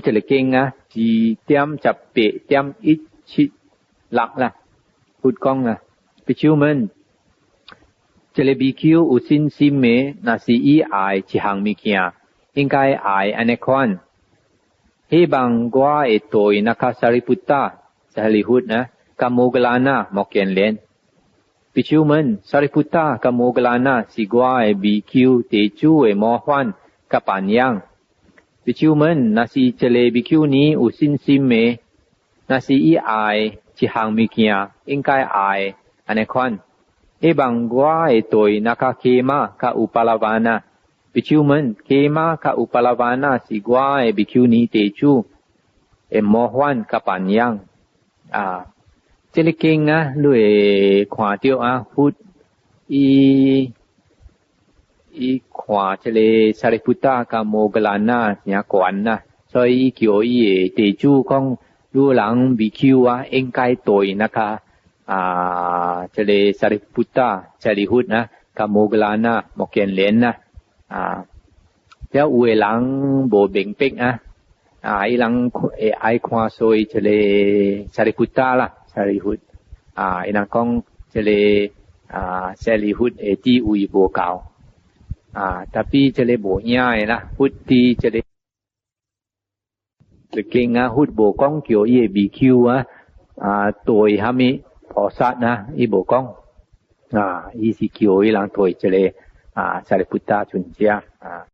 閣一个經啊，4.18.176啦，佛講啊，比丘們，這个比丘有信心的，若是伊愛一項物件，應該愛按呢款。希望我會對那個沙利布達、舍利弗啊，佮摩訶蘭那目犍連。比丘們，沙利布達佮摩訶蘭那是我的比丘地主的模範佮榜樣。比丘們，若是一个比丘尼有信心的，若是伊愛一項物件，應該愛按呢款。希望我會對那個契瑪佮烏巴拉瓦那。比丘們，契瑪佮烏巴拉瓦那是我的比丘尼地主的模範佮榜樣。啊，這个經啊，你會看著啊，佛伊伊看這个沙利布達佮摩訶蘭那誠懸啦，所以伊叫伊的弟子講，汝人比丘啊，應該對那個啊，這个沙利布達、舍利弗啊，佮摩訶蘭那、目犍連啊，啊，了有的人無明白啊，啊，伊人會愛看衰這个沙利布達啦，舍利弗，啊，伊人講這个啊，舍利弗的智慧無夠，啊，tapi 這个無影的啦，佛佇這个經啊，佛無講叫伊的比丘啊，啊，對蝦米菩薩啊，伊無講，啊，伊是叫伊人對這个啊，舍利弗達尊者啊。